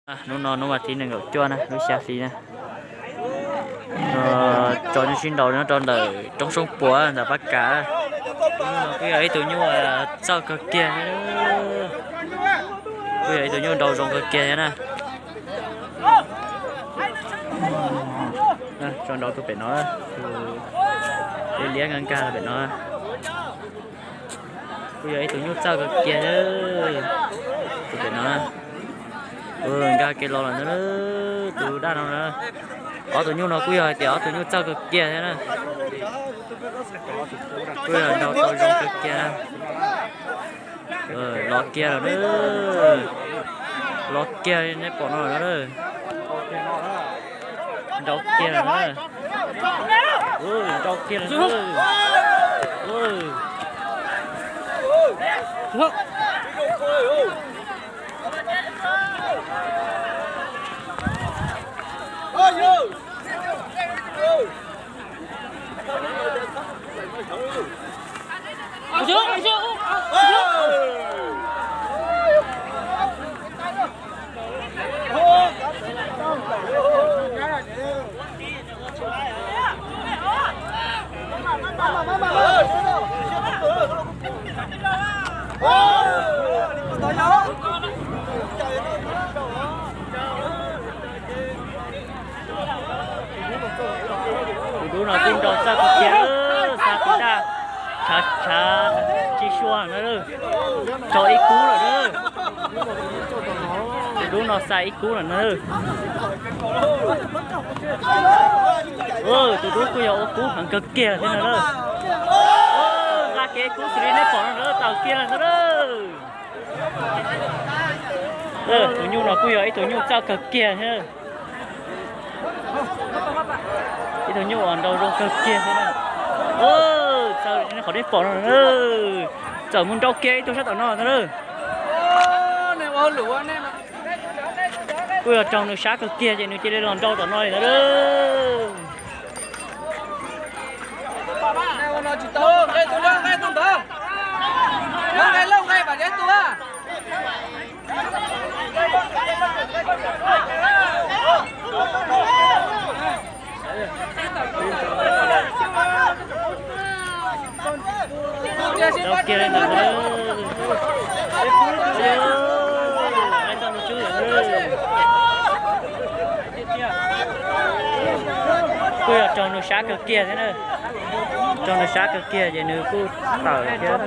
Hnub no hnub vas thib nees nkaum cuaj na, lub xya hli na. Tso nyuj sib nraus nyob rau ntawm roob Soob Puas ntawm Paj Kam. Hnub no kuj yog ib tug nyuj txawj kawg kiag thiab, kuj yog ib tug nyuj nraus zoo kawg kiag thiab na. Tso nraus tus pem no, tus liab liab nkag nkag pem no. Kuj yog ib tug nyuj txawj kawg kiag thiab. Tus pem no, nkag kev los lawm ntag. Tus daj no na, ob tug nyuj no kuj yog hais tias ob tug nyuj txawj kawg kiag thiab na. Kuj yog nraus tau zoo kawg kiag na. Los kiag lawm na. Los kiag nej pom no lawm na. Nraus kiag lawm na. Nraus kiag lawm na. Tus dub no kuj nraus txawj kawg kiag, xa tus daj tshav tshav tsis sua na. Rau ib kub lawm na. Tus dub no xa ib kub lawm na. Tus dub kuj yog ua kub heev kawg kiag thiab na. Nqa kev kub xws li nej pom no na, tawm kiag lawm ntag na. Tus nyuj no kuj yog ib tug nyuj txawj kawg kiag thiab. Ib tug nyuj uas nraus zoo kawg kiag thiab na. Txawm li qhov nej pom no, txawm mus nraus kiag ib tug sab tom no ntag na. Kuj yog raug nws sab kawg kiag ces nws cia li los nraus tom no li ntag na. Nraus kiag li ntawd. Kuj yog raug nws sab kawg kiag thiab na. Raug nws sab kawg kiag ces nws kuj tawm thiab.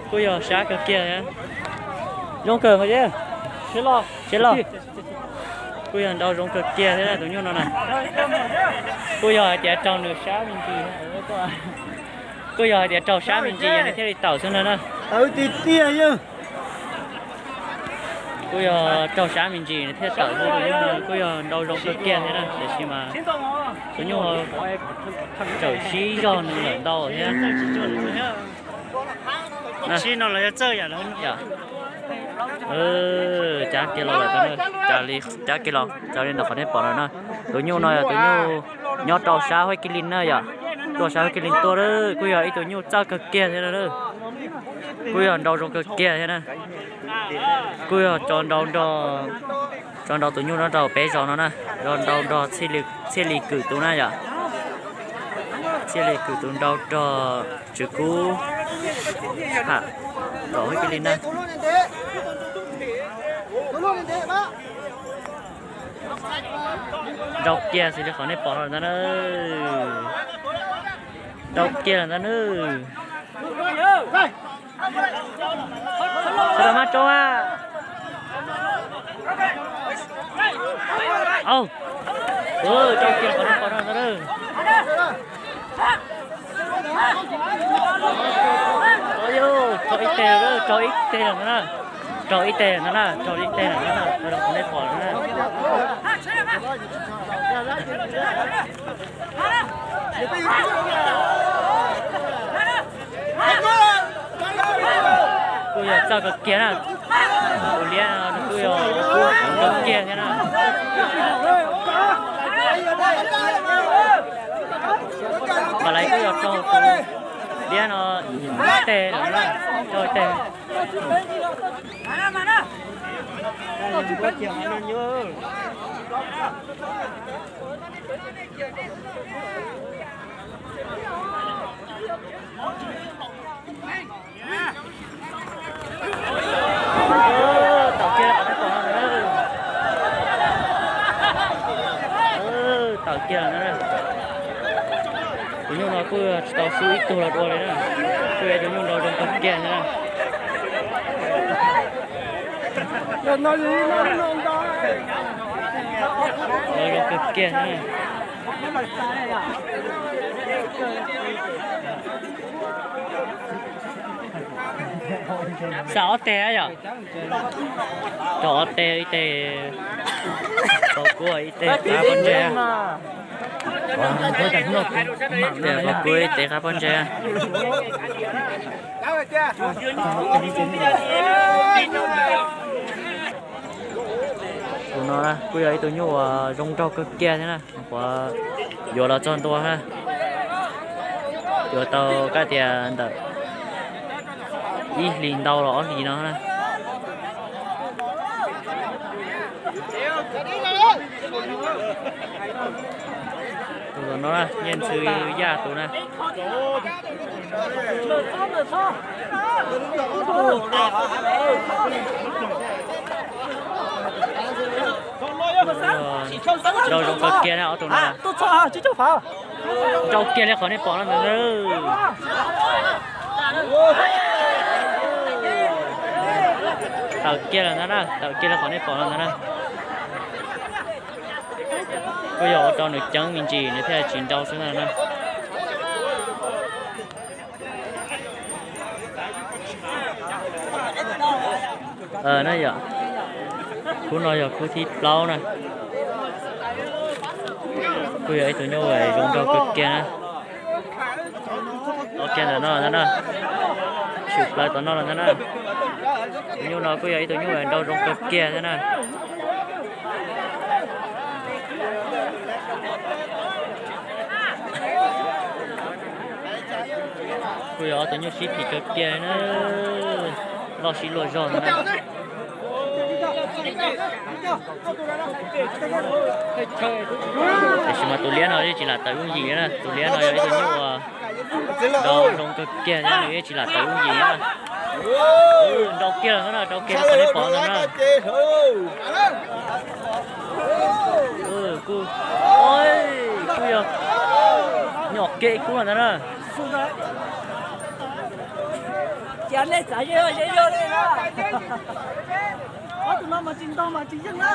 Kuj yog sab kawg kiag thiab. Zoo kawg mas, siab loj. Kuj yog nraus zoo kawg kiag thiab tus nyuj no na. Kuj yog hais tias raug nws sab me ntsis, kuj yog hais tias raug sab me ntsis nws thiaj li tawm xwb ntag na. Tawm tiag tiag yog. Kuj yog raug sab me ntsis nws thiaj tawm xwb, tus nyuj no kuj yog nraus zoo kawg kiag thiab na, tiam sis mas tus nyuj txawm sib zog nws lawm ntau thiab. Sib no los yog txawj yam. Cab kiag los lawm, cab kiag los raws li ntawm qhov nej pom no na. Tus nyuj no yog tus nyuj nyob rau sab Huab Kiv Lis na yom, tuaj sab Huab Kiv Lis tuaj, kuj yog ib tug nyuj txawj kawg kiag thiab na. Kuj yog nraus zoo kawg kiag thiab na. Kuj yog tso nraus nrog, tso nraus tus nyuj no rau peb zos no na, tso nraus nrog Txhiaj Lis Kwm tus na yom. Txhiaj Lis Kwm tus nraus rog Tswv Kub ha, tom Huab Kiv Lis na. Nraus kiag xws li qhov nej pom no ntag na. Nraus kiag lawm ntag na. Sawv daws maj rau a. Au, nraus kiag qhov nej pom no ntag na. Raug ib teg lawm, raug ib teg lawm ntag na. Raug ib teg lawm ntag na, raug ib teg lawm ntag na, raug qhov nej pom no na. Kuj yog txawj kawg kiag na. Tus liab no kuj yog kub kawg kiag thiab na. Npam lais kuj yog raug tus liab no ib teg lawm na, raug ib teg. Tawm kiag qhov nej pom no na. Tawm kiag lawm na. Tus nyuj no kuj tsis tau xub ib tug los dua li na. Kuj yog tus nyuj nraug zoo kawg kiag na. Nraug zoo kawg kiag na. Xa ob teg yom. Rau ob teg, ib teg pab kub, ib teg qab pob ntseg. Ib teg pab kub, ib teg qab pob ntseg. Tus no kuj yog ib tug nyuj uas zoo nraug kawg kiag thiab na. Qhuav yuav los txog ntua na, yuav tau kab tias ntawm ib hlis ntau los ob hlis no na. Tus no Nyiaj Ntxhw Yaj tus na. Nraug zoo kawg kiag na ob tug no. Nraug kiag li qhov nej pom no ntag. Tawm kiag lawm ntag na, tawm kiag li qhov nej pom no ntag na. Kuj yog ua rau nws ceeb me ntsis nws thiaj tsis nraug xwb ntag na. Na yom, khub no yog khub thib plaub na. Kuj yog ib tug nyuj zoo nraug kawg kiag na. Kiag ntawm no ntag na, tshwm plaws tom no los ntag na. Tus nyuj no kuj yog ib tug nyuj nraug zoo kawg kiag thiab na. Kuj yog ob tug nyuj sib phim kawg kiag na, loj sib luag zog ntag na. Tiam sis mas tus liab no yeej tsis lam tawm yooj yim na, tus liab no yog ib tug nyuj uas nraug zoo kawg kiag thiab nws yeej tsis lam tawm yooj yim na. Nraug kiag lawm na, nraug kiag li qhov nej pom ntag na. Kuj, kuj yog nyom kiag ib kub lawm ntag na. Ces nej txav yog yog li na. Ob tug no mas tsis ntog mas tsis yeej na.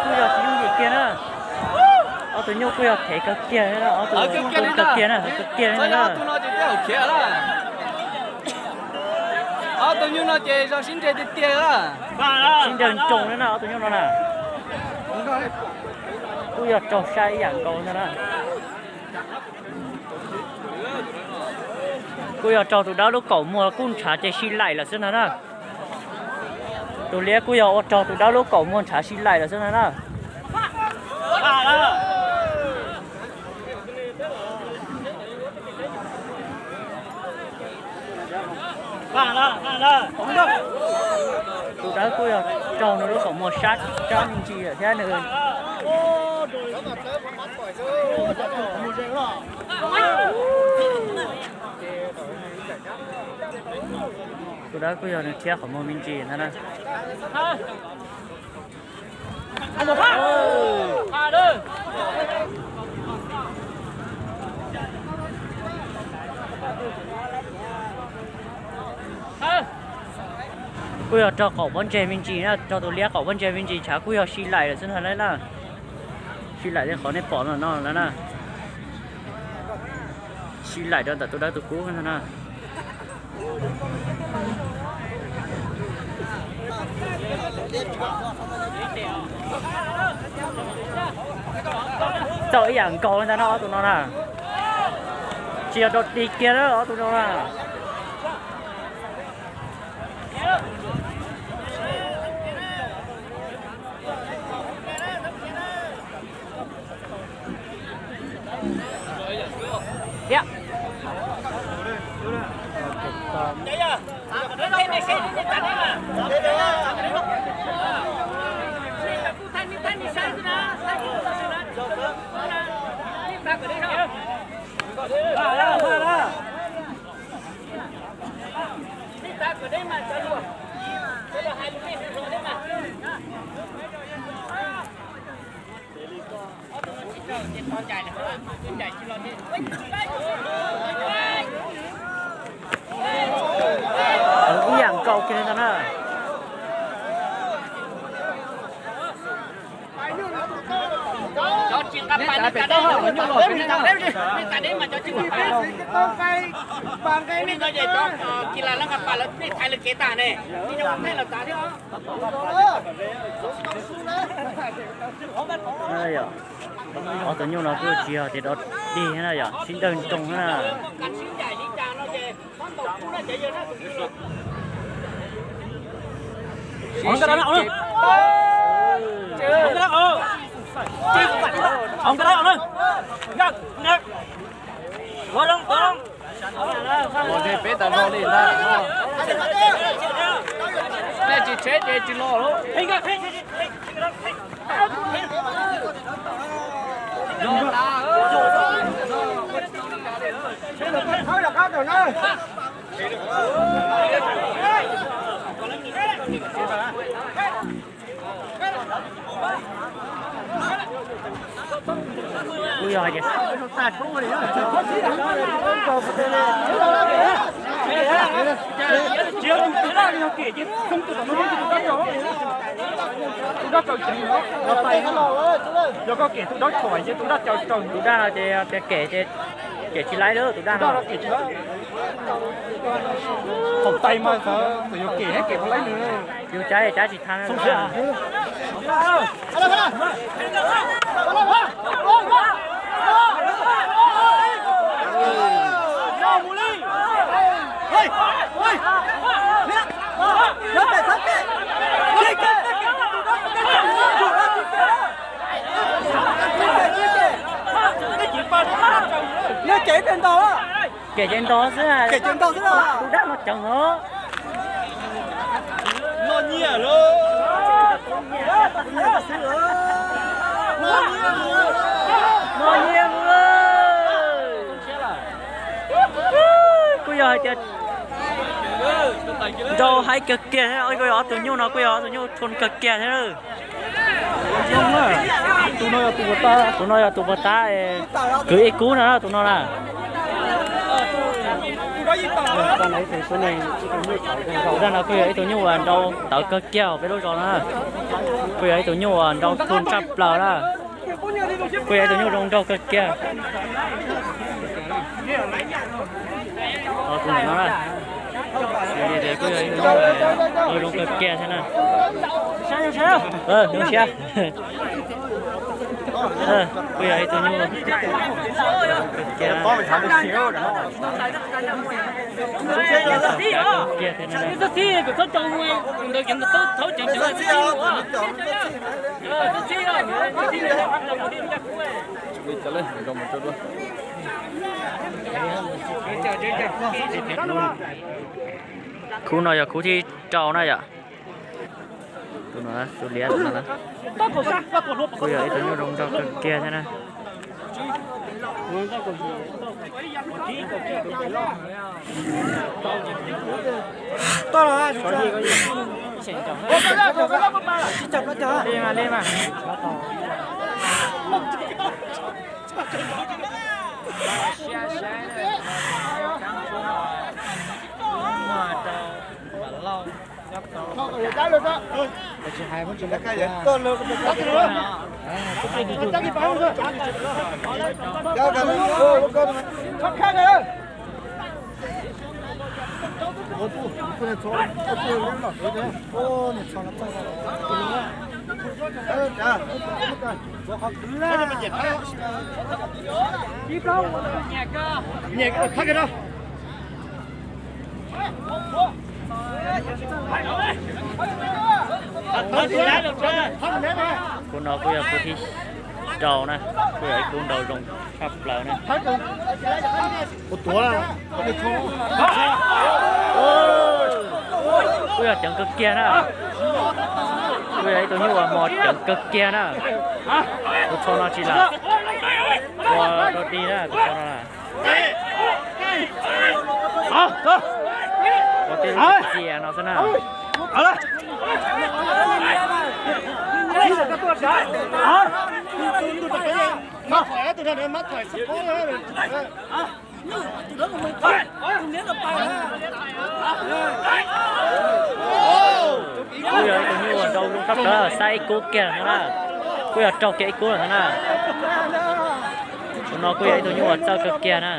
Kuj yog tsis yooj yim kiag na. Ob tug nyuj kuj yog phem kawg kiag, ob tug kawg kiag na, kawg kiag na. Ob tug nyuj no ces zoo sib ntseg tiag tiag, sib ntseg nroos na, ob tug nyuj no na. Kuj yog raug sab ib yam nkaus ntag na. Kuj yog raug tus dawb lub kaum muag kub ntshav ces sib laim lawm xwb ntag na. Tus liab kuj yog ua raug tus dawb lub kaum muag ntshav sib laim lawm xwb ntag na. Tus dawb kuj yog raug nws lub kaum muag sab sab me ntsis lawm thiab nws. Tus dawb kuj yog nws thiab qhov muag me ntsis ntag na. Kuj yog raug qaum pob ntseg me ntsis na, raug tus liab qaum pob ntseg me ntsis ntshav kuj yog sib laim lawm xwb ntag na. Sib laim li qhov nej pom no ntag na. Sib laim rau ntawm tus dawb tus kub ntag na. Txawm ib yam nkaus li ntag no ob tug no na. Tsis yog rau dig kiag na ob tug no na. Ib yam nkaus kiag li ntag na. Cov tsis nqa pas, nej tas deb mas cov tsis nqa pas. Nej no ces cov kis las lawv nqa pas lawv pheej thaiv lawv kev tag ne. Nej cov pheej los tas thiab. Ob tug nyuj no kuj tsis yog tias dog dig na yom, sib dawg nroo na. Ua peb tas zog li ntag. Nej tsis tsheb ces tsis los lawm. Kuj yog hais tias, tus dab no ces tias kem ces kem tsis laib lawm tus dab no. Thaum tais mas xav yuav kem kem tau laib nws. Yus cav cav tsis thaj. Kem ces ntog xwb, kem ces ntog xwb, tus dab no ceev os. Noj nyiaj lawm. Noj nyiaj lawm. Kuj yog hais tias nrau haib kawg kiag thiab, kuj yog ob tug nyuj no kuj yog ob tug nyuj thua kawg kiag thiab. Tus no yog tus puag ta, tus no yog tus puag ta, kwv ib kub no tus no na. Tus dab no kuj yog ib tug nyuj uas nrau tawv kawg kiag peb lub zos no na. Kuj yog ib tug nyuj uas nrau thua tshaj plaws na. Kuj yog ib tug nyuj zoo nraug kawg kiag. Tus no na, kuj yog ib tug nyuj zoo kawg kiag thiab na. Zoo siab. Kuj yog ib tug nyuj zoo kawg kiag. Khub no yog khub thib rau na yom. Tus no tus liab no na, kuj yog ib tug nyuj zoo nraug kawg kiag thiab na. Khub no kuj yog khub thib rau na, kuj yog ib khub nrau zoo tshaj plaws na. Ua tuav, ua tuav. Kuj yog ceev kawg kiag na. Kuj yog ib tug nyuj uas mos ceev kawg kiag na. Tus tsho no tsis lam ua dog dig na, tus tsho no na. Ua tej lub txias no xwb na. Kuj yog ib tug nyuj uas rau zoo tshaj plaws, xab ib kub kiag lawm ntag na. Kuj yog raug kiag ib kub lawm ntag na. Tus no kuj yog ib tug nyuj uas txawj kawg kiag na.